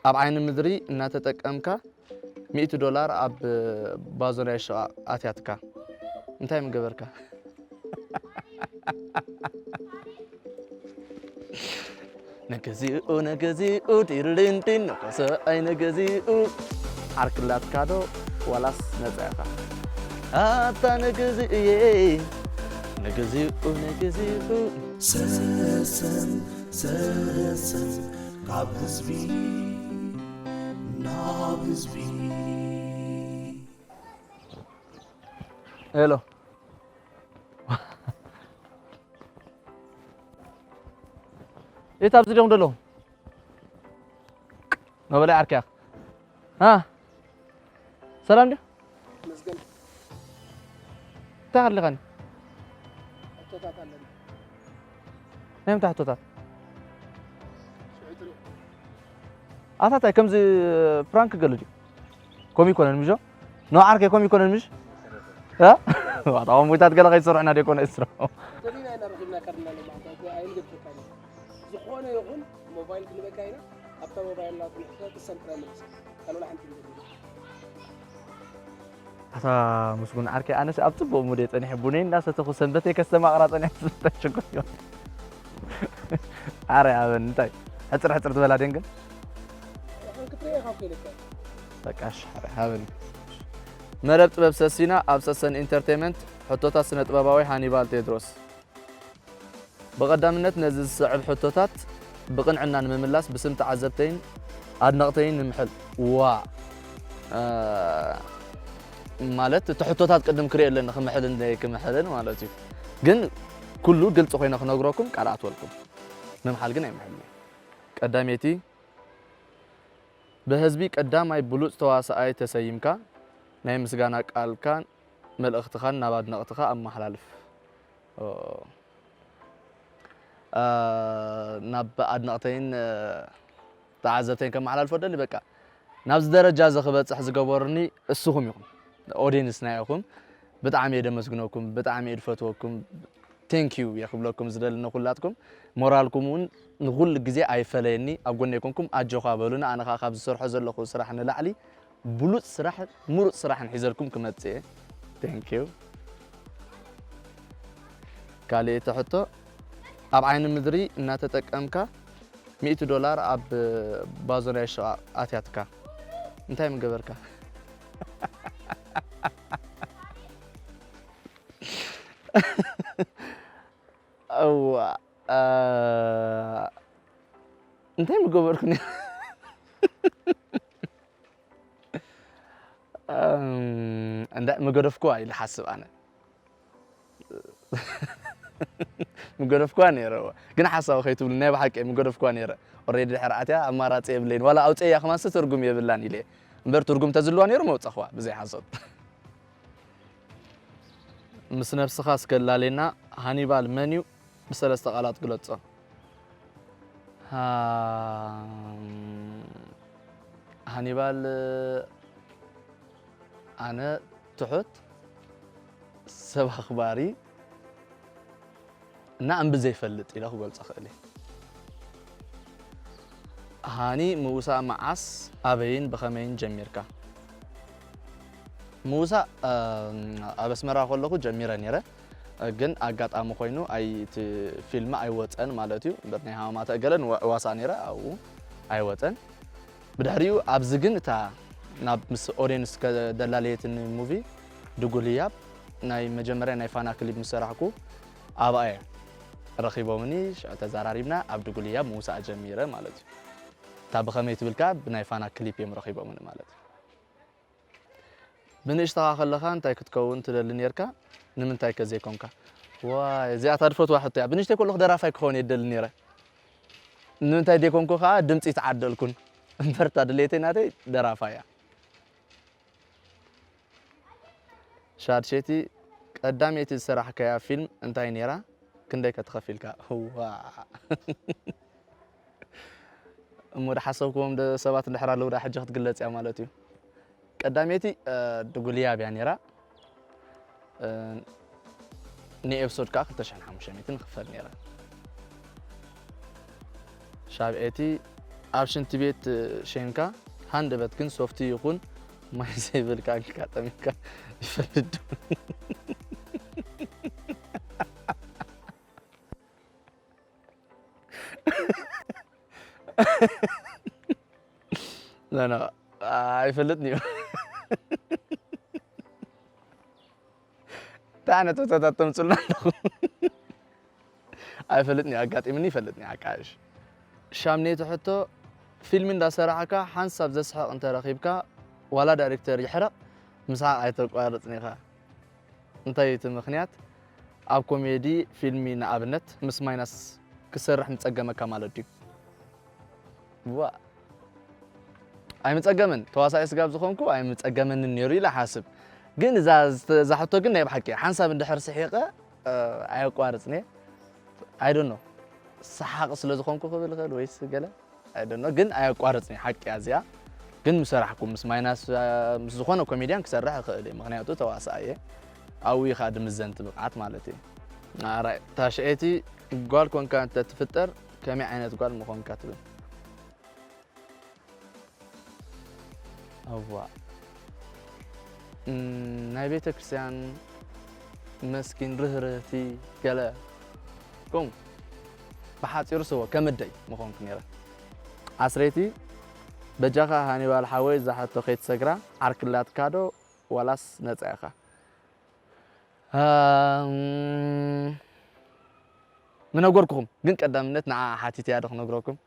ኣብ ዓይኒ ምድሪ እናተጠቀምካ ሚእቲ ዶላር ኣብ ባዞ ናይ ሽቓቕ ኣትያትካ እንታይ ምገበርካ? ንግዚኡ ንግዚኡ ዲርድንድን ንኮሰኣይ ንግዚኡ ዓርክላትካ ዶ ዋላስ ነጻ ኢኻ? ኣታ ንግዚኡ እየ ንግዚኡ ንግዚኡ ሰሰን ሰሰን ካብ ህዝቢ ናብ ህዝቢ። ሄሎ። የት ኣብዚ ዲኹም ዘለኹም? መበላይ ዓርክያ። አ? ሰላም ድዩ? መስገን። እንታይ ኣለኻኒ? ሕቶታት ኣለኒ። ናይ ምንታይ ሕቶታት? ሽዑ ትሪኦ። ኣታ እንታይ ከምዚ ፕራንክ ገለ ድዩ? ከምኡ ይኮነን ምሽ? ኖ ዓርከይ ከምኡ ይኮነን ምሽ? እ? ዋጣ ሙይታት ገለ ከይሰርሑና ደይኮነ እስሮ። ተሪና ኢና ረኺብና ካርድና ኣለና። ኣይንገብረካ ኢና። ዝኾነ ይኹን ሞባይል ክንበካ ኢና። ኣብታ ሞባይል ናቱ ንሕቶ ትሰንጥራ መልስ። ካልኦላ ሓንቲ ንገብር። ኣታ ምስጉን ዓርከይ፣ ኣነስ ኣብ ጽቡቕ ሙድ እየ ጸኒሐ፣ ቡነይ እንዳሰተኹ ሰንበተይ ከስተማቕራ ጸኒሐ፣ እንታይ ሽጉር እዩ? ኣረ ኣበን፣ እንታይ ሕጽር ሕጽር ትበላ ደን ግን? በቃ እሺ፣ ኣረ ሃበኒ። መረብ ጥበብ ሰሲና ኣብ ሰሰን ኢንተርቴይመንት፣ ሕቶታት ስነ ጥበባዊ ሃኒባል ቴድሮስ። ብቐዳምነት ነዚ ዝስዕብ ሕቶታት ብቕንዕና ንምምላስ ብስም ተዓዘብተይን ኣድነቕተይን ንምሕል። ዋእ! እ፣ ማለት እቲ ሕቶታት ቅድም ክሪኦ ኣለኒ ክምሕልን ዘይክምሕልን ማለት እዩ። ግን ኩሉ ግልፂ ኮይነ ክነግረኩም ቃል ኣትወልኩም። ምምሓል ግን ኣይምሕልን እዩ። ቀዳመይቲ፣ ብህዝቢ ቀዳማይ ብሉፅ ተዋሳኣይ ተሰይምካ ናይ ምስጋና ቃልካን መልእኽትኻን ናብ ኣድነቕትኻ ኣመሓላልፍ። ኦ፣ እ፣ ናብ ኣድነቕተይን፣ እ፣ ተዓዘብተይን ከመሓላልፎ ደሊ፣ በቃ ናብዚ ደረጃ እዚ ክበፅሕ ዝገበሩኒ እስኹም ኢኹም፣ ኦድየንስና ኢኹም። ብጣዕሚ እየ ደመስግነኩም፣ ብጣዕሚ እየ ድፈትወኩም። ቴንክ ዩ እየ ክብለኩም ዝደሊ ንኹላትኩም። ሞራልኩም እውን ንኹሉ ግዜ ኣይፈለየኒ፣ ኣብ ጎነይ ኮንኩም ኣጆኻ በሉኒ። ኣነ ኸዓ ካብ ዝሰርሖ ዘለኹ ስራሕ ንላዕሊ ብሉፅ ስራሕ፣ ምሩፅ ስራሕን ሒዘልኩም ክመፅእ እየ። ቴንክ ዩ። ካልኣይቲ ሕቶ፣ ኣብ ዓይኒ ምድሪ እናተጠቀምካ ሚእቲ ዶላር ኣብ ባዞ ናይ ሽቓቕ ኣትያትካ እንታይ ምገበርካ? እዋ፣ እ፣ እንታይ ምገበርኩ ነይረ? እም፣ እንዳ ምገደፍኩዋ ኢለ ሓስብ ኣነ። ምገደፍኩዋ ነይረ፣ እወ። ግን ሓሳዊ ከይትብሉ፣ ናይ ብሓቂ ምገደፍኩዋ ነይረ። ኦሬዲ ድሕሪ ኣትያ ኣማራጺ የብለይን። ዋላ ኣውጽኤያ ከማንስ ትርጉም የብላን ኢለ። እምበር ትርጉም ተዝልዋ ነይሩ መውጻኹዋ፣ ብዘይ ሓሶት። ምስ ነብስኻ እስከ ላሌና፣ ሃኒባል መን እዩ? ብሰለስተ ቃላት ግለጾ። ሃ-፣ ሃኒባል፣ ኣነ ትሑት፣ ሰብ ኣኽባሪ እና እምቢ ዘይፈልጥ ኢለ ክገልጾ እኽእል እየ። ሃኒ፣ ምውሳእ መዓስ፣ ኣበይን ብኸመይን ጀሚርካ? ምውሳእ፣ እ፣ ኣብ ኣስመራ ከለኹ ጀሚረ ነይረ። ግን ኣጋጣሚ ኮይኑ ኣይ-፣ እቲ ፊልም ኣይወጸን ማለት እዩ። እምበር ናይ ሃማማተ እገለ ንወ-፣ እዋሳእ ነይረ፣ ኣብኡ ኣይወጸን። ብድሕሪኡ ኣብዚ ግን እታ ናብ ምስ ኦድየንስ ከደላለየትኒ ሙቪ ድጉል ህያብ ናይ መጀመርያ ናይ ፋና ክሊፕ ምስ ሰራሕኩ ኣብኣ እየ ረኺቦምኒ። ሽዑ ተዘራሪብና ኣብ ድጉል ህያብ ምውሳእ ጀሚረ ማለት እዩ። እታ ብኸመይ ትብል ከኣ ብናይ ፋና ክሊፕ እዮም ረኺቦምኒ ማለት እዩ። ብንእሽተኻ ከለኻ እንታይ ክትከውን ትደሊ ኔርካ? ንምንታይ ከ ዘይኮንካ? ዋይ፣ እዚኣ እታ ድፈትዋ ሕቶ እያ። ብንእሽተይ ከለኹ ደራፋይ ክኸውን እየ ዝደሊ ኔረ። ንምንታይ ዘይኮንኩ ከኣ ድምጺ ተዓደልኩን። እምበር እታ ድሌተይ ናተይ ደራፋይ እያ። ሻድሸይቲ፣ ቀዳመይቲ ዝሰራሕካያ ፊልም እንታይ ኔራ? ክንደይ ከ ተኸፊልካ? ዋእ። እሞ ዝሓሰብክዎም ደ-፣ ሰባት እንድሕር ኣለዉ፣ ዳ ሕጂ ክትግለጽ እያ ማለት እዩ። ቀዳመይቲ፣ እ፣ ድጉል ህያብ እያ ነይራ። እ፣ ንኤፕሶድ ከኣ ክልተ ሽሕን ሓሙሽተ ሚእትን ንኽፈል ነይረ። ሻብዐይቲ፣ ኣብ ሽንቲ ቤት ሸንካ ሃንደበት ግን ሶፍቲ ይኹን ማይ ዘይብልካ ኣጋጣሚካ ይፈልድ። ኖ፣ ኖ፣ ኣይፈልጥን እዩ። እንታይ ዓይነት ሕቶታት ተምፅልና ኣለኹም? ኣይፈልጥን እዩ፣ ኣጋጢምኒ ይፈልጥን እዩ፣ ሓቃሽ። ሻምኔቲ ሕቶ፣ ፊልሚ እንዳሰራሕካ ሓንሳብ ዘስሕቕ እንተረኺብካ፣ ዋላ ዳይሬክተር ይሕረቕ፣ ምስሓቕ ኣይተቋርጽን ኢኻ። እንታይ እዩ እቲ ምኽንያት? ኣብ ኮሜዲ ፊልሚ ንኣብነት ምስ ማይናስ ክሰርሕ ምጸገመካ ማለት ድዩ? ዋ። ኣይምጸገምን። ተዋሳኢ ስጋብ ዝኾንኩ ኣይምጸገመንን ነይሩ ኢለ እሓስብ። ግን እዛ ዝተ-፣ እዛ ሕቶ ግን ናይ ብሓቂ እያ። ሓንሳብ እንድሕር ስሒቐ፣ እ፣ ኣየቋርጽን እየ። I don't know። ሰሓቕ ስለ ዝኾንኩ ክብል ይኽእል ወይስ ገለ? I don't know። ግን ኣየቋርጽን እየ። ሓቂ እያ እዚኣ። ግን ምስ ሰራሕኩ፣ ምስ ማይናስ፣ እ፣ ምስ ዝኾነ ኮሜድያን ክሰርሕ እኽእል እየ። ምኽንያቱ ተዋሳኢ እየ። ኣብኡ እዩ ኸኣ ድምዘንቲ ብቕዓት ማለት እዩ። ኣራይ፣ ታሽኤቲ ጓል ኮንካ እንተትፍጠር ከመይ ዓይነት ጓል ምኾንካ ትብል? እዋ። እም፣ ናይ ቤተ ክርስቲያን መስኪን ርህርህቲ ገለ ከምኡ። ብሓጺሩ ስዎ ከም ኣደይ ምኾንኩ ነይረ። ዓስረይቲ፣ በጃኻ ሃኒባል ሓወይ እዛ ሕቶ ከይትሰግራ፣ ዓርኪ ኣላትካ ዶ ዋላስ ነጻ ኢኻ? እም፣ ምነገርኩኹም፣ ግን ቀዳምነት ንዓ ሓቲተያ ዶ ክነግረኩም?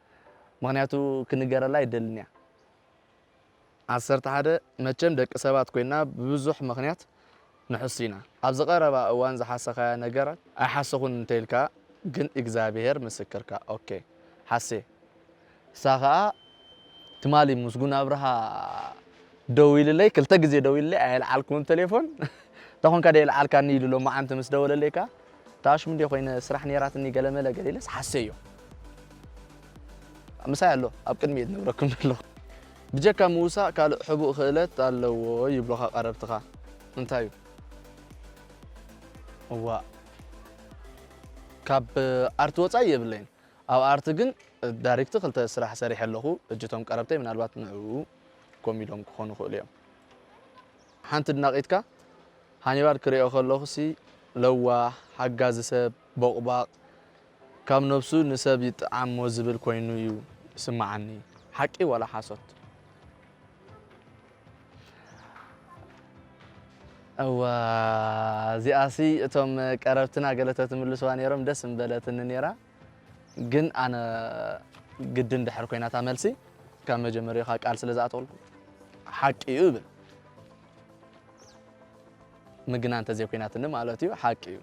ምኽንያቱ ክንገረላ ኣይደልን እያ። ዓሰርተ ሓደ፣ መቸም ደቂ ሰባት ኮይና ብብዙሕ ምኽንያት ንሕሱ ኢና። ኣብዚ ቀረባ እዋን ዝሓሰኻያ ነገር ኣይሓሰኹን እንተኢልካ ግን እግዚኣብሄር ምስክርካ። ኦኬ፣ ሓሴ። ንሳ ኸኣ ትማሊ ምስጉን ኣብርሃ ደዊልለይ፣ ክልተ ግዜ ደዊልለይ፣ ኣየልዓልኩን ቴሌፎን። እንታ ኾንካ ደየልዓልካኒ ኢሉ ሎማዓንቲ ምስ ደወለለይ ከኣ፣ "እታ ሽም እንድየ ኮይነ ስራሕ ነይራትኒ ገለመለ" ገለ ኢለስ ሓሰዮ። ምሳይ ኣሎ፣ ኣብ ቅድሚኡ ዝነብረኩም ዘለኹ። ብጀካ ምውሳእ ካልእ ሕቡእ ክእለት ኣለዎ ይብሉኻ ቀረብትኻ። እንታይ እዩ? እዋእ። ካብ ኣርቲ ወጻኢ የብለይን። ኣብ ኣርቲ ግን ዳይሬክት ክልተ ስራሕ ሰሪሐ ኣለኹ። ሕጂ እቶም ቀረብተይ ምናልባት ንዕኡ ኮም ኢሎም ክኾኑ ይኽእሉ እዮም። ሓንቲ ድናቒትካ ሃኒባል ክሪኦ ከለኹሲ ለዋህ፣ ሓጋዚ ሰብ፣ ቦቕባቕ፣ ካብ ነብሱ ንሰብ ይጥዓሞ ዝብል ኮይኑ እዩ ዝስምዓኒ። ሓቂ ዋላ ሓሶት? እዋ፣ እዚኣሲ እቶም ቀረብትና ገለ ተትምልስዋ ነይሮም ደስ ምበለትኒ ነይራ። ግን ኣነ ግድን ድሕር ኮይና እታ መልሲ፣ ካብ መጀመሪያኻ ቃል ስለ ዝኣተወልኩ፣ ሓቂ እዩ እብል። ምግና እንተዘይኮይናትኒ ማለት እዩ፣ ሓቂ እዩ።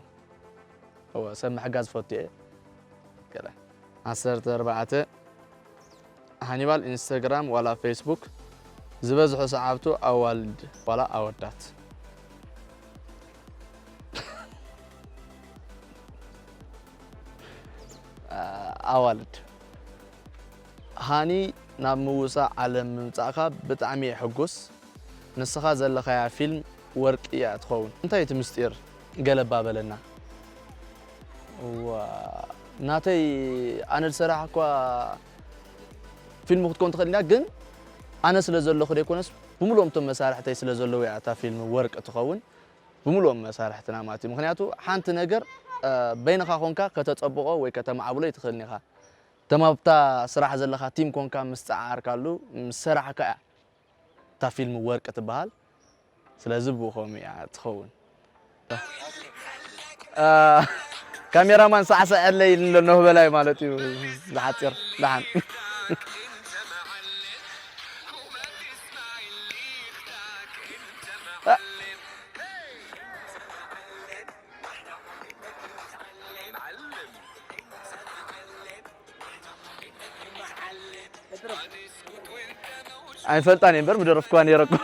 እወ፣ ሰብ ምሕጋዝ ዝፈቱ እየ። ገለ። ዓሰርተ ኣርባዕተ፣ ሃኒባል ኢንስታግራም ዋላ ፌስቡክ ዝበዝሑ ሰዓብቱ ኣዋልድ ዋላ ኣወዳት? ኣዋልድ። ሃኒ ናብ ምውሳእ ዓለም ምምጻእካ ብጣዕሚ እየ ሕጉስ። ንስኻ ዘለኻያ ፊልም ወርቂ እያ ትኸውን። እንታይ እቲ ምስጢር? ገለ እባ በለና። እዋ፣ ናተይ ኣነ ዝሰራሕኳ ፊልም ክትከውን ትኽእል ኢና፣ ግን ኣነ ስለ ዘለኹ ዘይኮነስ ብምሉኦም እቶም መሳርሕተይ ስለ ዘለዉ እያ እታ ፊልም ወርቂ ትኸውን። ብምሉኦም መሳርሕትና ማለት እዩ። ምኽንያቱ ሓንቲ ነገር፣ እ፣ በይንኻ ኮንካ ከተጸብቖ ወይ ከተማዕብሎ ኣይትኽእልን ኢኻ። እቶም ኣብታ ስራሕ ዘለኻ ቲም ኮንካ ምስ ጸዓርካሉ፣ ምስ ሰራሕካ እያ እታ ፊልም ወርቂ ትበሃል። ስለዚ ብኡ ከምኡ እያ ትኸውን። እ፣ ካሜራማን ሳዕሳዐለይ ኢሉ ኣሎ፣ ኖህ በላይ ማለት እዩ። ዝሓጺር ደሓን። ኣይፈልጣን እየ እምበር ምደረፍኩዋ ነይረ እኮ።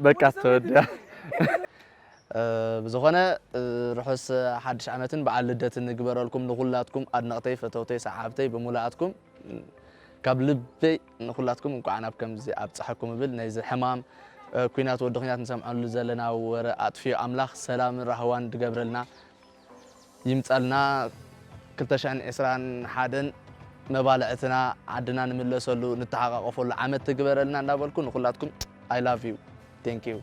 በቃ ተወዲኣ። እ፣ ብዝኾነ፣ እ፣ ርሑስ ሓድሽ ዓመትን በዓል ልደትን ንግበረልኩም ንኹላትኩም ኣድነቕተይ፣ ፈተውተይ፣ ሰዓብተይ ብምሉኣትኩም። ካብ ልበይ ንኹላትኩም እንኳዕ ናብ ከምዚ ኣብፀሐኩም እብል። ነዚ ሕማም፣ እ፣ ኲናት ወዲ ኲናት ንሰምዐሉ ዘለና ወረ ኣጥፊኡ ኣምላኽ ሰላምን ራህዋን ድገብረልና። ይምጻልና። ክልተ ሽሕን ዕስራን ሓደን መባልዕትና ዓድና ንምለሰሉ ንተሓቃቀፈሉ ዓመት ትግበረልና እንዳበልኩ ንኩላትኩም I love you thank you